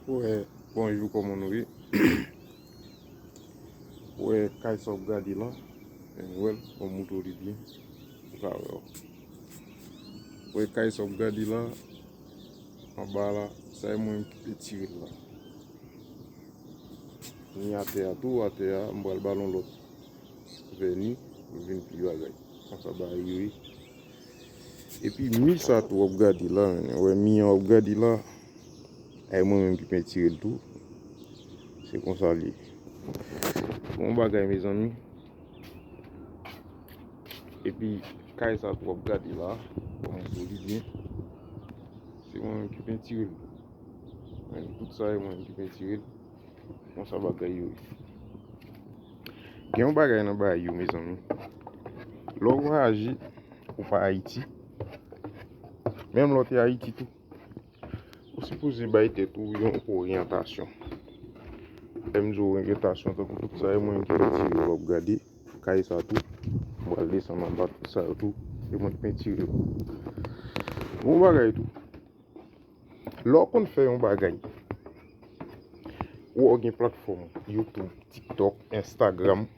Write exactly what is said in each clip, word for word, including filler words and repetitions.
Wè, bonjou, kòman nou ye? Wè, kay sa w ap gade la, men wè l, bon, moutre w li byen, ou ka wè w. Wè, kay sa w ap gade la, anba la, sa e mwen ki te tire l la. Ni atè a tou, atè a, m pral ba l yon lòt vèni, pou l vin pi bagay. Konsa bagay yo ye. Epi mi sa tou w ap gade la, men, wè mi an w ap gade la, e mwen menm ki pentire l tou. Se konsa li ye. Bon bagay, mezanmi. Epi kay sa tou w ap gade la, kòman solid li. Se mwen menm ki pentire l. Men tout sa e mwen menm ki pentire l. Konsa bagay yo ye. Gen yon bagay nan bagay yo, mezanmi. Lè w vwayaje, ou pa Ayiti, menm lè w te Ayiti tou, ou sipoze bay tèt ou yon oryantasyon. Lè m di w oryantasyon, tankou tout sa e mwen ki pentire l w ap gade, kay sa tou, m pral desann anba tout sa yo tou, e mwen ki pentire l. Bon bagay tou. Lè w konn fè yon bagay, ou wè w gen platfòm YouTube, TikTok, Instagram,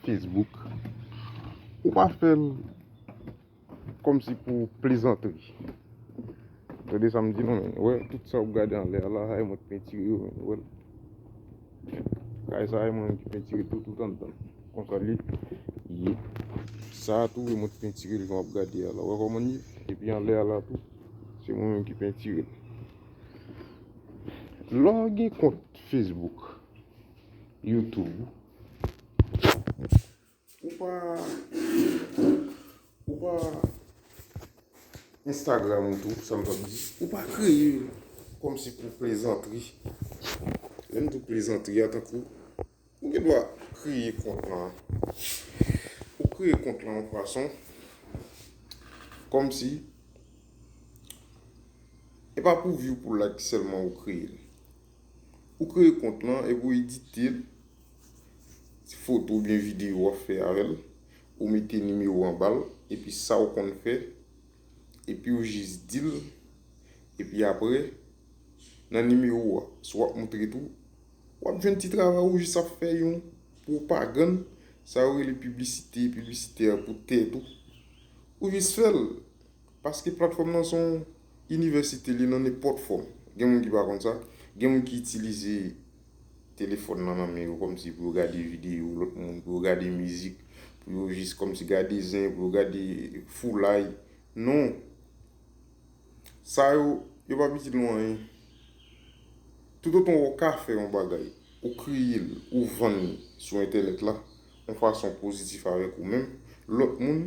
Facebook, ou pa fè l kòmsi pou plezantri. Tande sa m di nou, men. Wè, tout sa w ap gade anlè a la, e mwen ki pentire yo, men. Wè l. Kay sa, e mwen ki pentire tout, tout anndan. Konsa li ye. Sa a tou, e mwen ki pentire l jan w ap gade a la. Wè kòman l ye? Epi anlè a la tou, se mwen menm ki pentire l. Lè w gen kont Facebook, YouTube, ou pa, ou pa Instagram ou tou, sa m t ap di, ou pa kreye l kòmsi pou plezantri. Lè m di w plezantri a, tankou ou gen dwa kreye kont lan. Ou kreye kont lan yon fason kòmsi e pa pou view, pou like sèlman ou kreye l. Ou kreye kont lan epi ou edite l, ti foto oubyen videyo w ap fè avè l, ou mete nimewo anba l, epi sa w konn fè, epi ou jis di l, epi apre, nan nimewo a, si w ap moutre tou, w ap jwenn ti travay ou jis ap fè yon pwopagann, sa yo rele piblisite, piblisitè pou tèt ou. Ou jis fè l, paske platfòm nan se yon inivèsite, li nan nenpòt fòm. Gen moun ki pa konn sa, gen moun ki itilize telefòn nan nan men yo kòmsi pou yo gade videyo lòt moun, pou yo gade mizik, pou yo jis kòmsi gade zen, pou yo gade foulay. Non. Sa yo, yo p ap itil nou anyen. Toutotan w ka fè yon bagay, ou kreye l, ou vann li sou entènèt la, yon fason pozitif avèk ou menm, lòt moun,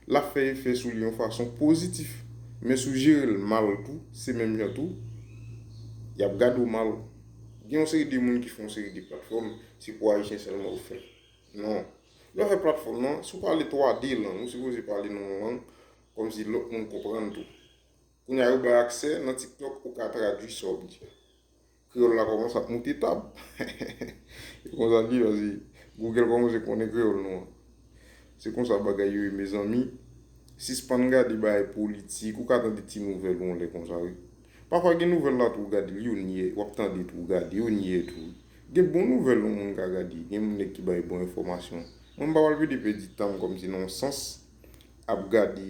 l ap fè efè sou li yon fason pozitif. Men si w jere l mal tou, se menm jan tou, y ap gade w mal. Gen yon seri de moun ki fè yon seri de platfòm, se pou Ayisyen sèlman yo fè l. Non. Lè w fè platfòm nan, si w pale twa de lang, ou sipoze pale nan yon lang, kòmsi lòt moun konprann tou. Kounye a, yo bay aksè nan TikTok, ou ka tradui sa w ap di a. Kreyòl la kòmanse ap moute tab. E konsa li ye, paske Google kòmanse konnen kreyòl nou an. Se konsa bagay yo ye, mezanmi. Sispann gade bagay politik, ou ka tande ti nouvèl yon lè konsa, wi. Pafwa gen nouvèl la tou, ou gade l, yo nyè, w ap tande tou, ou gade, yo nyè tou. Gen bon nouvèl yon moun ka gade, gen moun nèg ki bay bon enfòmasyon. Mwen, m pa pral plede pèdi tan m kòmsi nan yon sans, ap gade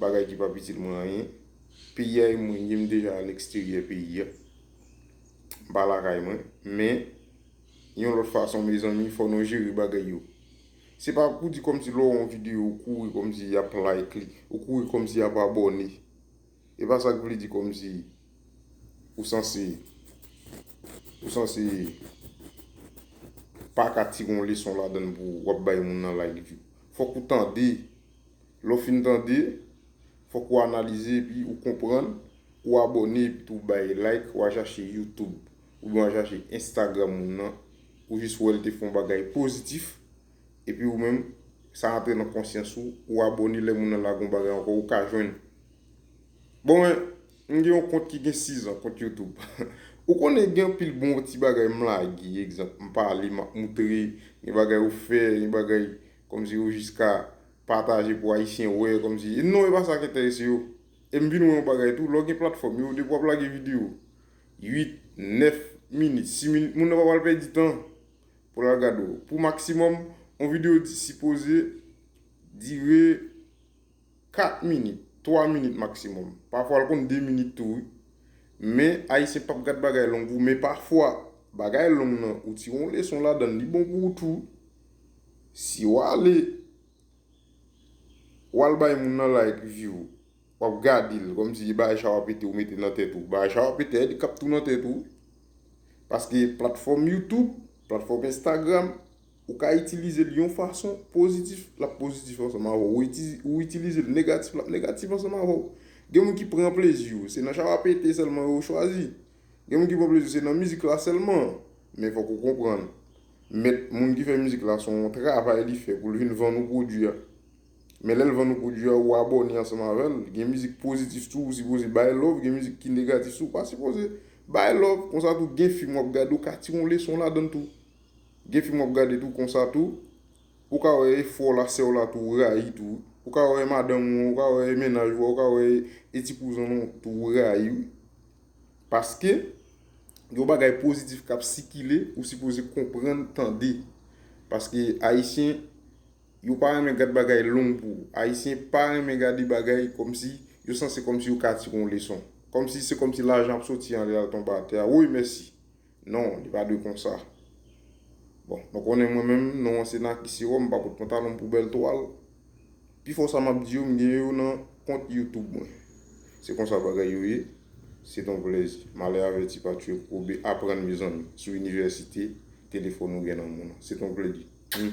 bagay ki p ap itil mwen anyen. Peyi a e mwen ye, m deja alèksteryè peyi a. M pa lakay mwen. Men, yon lòt fason, mezanmi, fò nou jere bagay yo. Se pa pou di kòmsi lè w wè yon videyo, ou kouri kòmsi y ap like li, ou kouri kòmsi y ap abòne. E pa sa k vle di kòmsi ou sanse, ou sanse pa ka tire yon leson ladan l pou w ap bay moun nan like view. Fòk ou tande. Lè w fin tande, fòk ou analize epi ou konprann, ou abòne epi tou bay like, ou al chache YouTube, oubyen ou al chache Instagram moun nan, ou jis wè l te fè yon bagay pozitif, epi ou menm, sa antre nan konsyans ou, ou abòne, lè moun nan lage yon bagay ankò, ou ka jwenn. Bon, men, m gen yon kont ki gen sis an, kont YouTube. Ou konnen gen anpil bon ti bagay m lage, egzanp, m pale, m ap moutre, gen bagay ou fè, gen bagay kòmsi ou jis ka pataje pou Ayisyen wè, kòmsi, non, e pa sa k enterese yo. E m vin wè yon bagay tou, lè w gen platfòm yo, depi w ap lage videyo, uit, nèf minit. Sis minit, moun nan pa pral pèdi tan pou l al gade w. Pou maksimòm, yon videyo di, sipoze dire kat minit, twa minit maksimòm. Pafwa, l konn de minit tou, wi. Men, Ayisyen p ap gad bagay long pou ou, men pafwa, bagay long nan, ou tire yon leson ladan l, li bon pou ou tou. Si w ale, w al bay moun nan like, view, w ap gade l, kòmsi bagay chawa pete ou mete nan tèt ou. Bagay chawa pete, headache k ap tou nan tèt ou. Paske platfòm YouTube, platfòm Instagram, ou ka itilize l yon fason pozitif, l ap pozitif ansanm avè w. Ou iti-, ou itilize l negatif, l ap negatif ansanm avè w. Gen moun ki pran plezi yo, se nan chawa pete sèlman yo chwazi. Gen moun ki pran plezi, se nan mizik la sèlman. Men fòk ou konprann. Mèt moun ki fè mizik la, se yon travay li fè pou l vin vann ou pwodui a. Men lè l vann ou pwodui a, ou abòne ansanm avè l. Gen mizik pozitif tou, ou sipoze bay love, gen mizik ki negatif tou, ou pa sipoze bay love. Konsa tou, gen fim w ap gade, ou ka tire yon leson ladan l tou. Gen fim w ap gade tou, konsa tou, ou ka wè frè w la, sè w la tou, ou rayi tou. Ou ka wè madanm ou, ou ka wè mennaj ou, ou ka wè e ti kouzin w tou, ou rayi, wi. Paske, gen yon bagay pozitif k ap sikile, ou sipoze konprann, tande. Paske Ayisyen, yo pa renmen gad bagay long pou ou. Ayisyen pa renmen gade bagay kòmsi, yo sanse kòmsi yo ka tire yon leson. Kòmsi se kòmsi lajan ap soti anlè al tonbe atè a. Woy, mèsi. Non, li pa dwe konsa. Bon, nou konnen mwen menm, non an se Naki Sewòm, m pa pot pantalon m pou bèl twal. Pifò sa m ap di yo, m gen yo nan kont YouTube mwen. Se konsa bagay yo ye. Se ton plèzi. Malè avèti pa tiye kokobe, aprann mezanmi. Sou inivèsite, telefòn ou gen nan men w. Se ton plèzi. Hmm.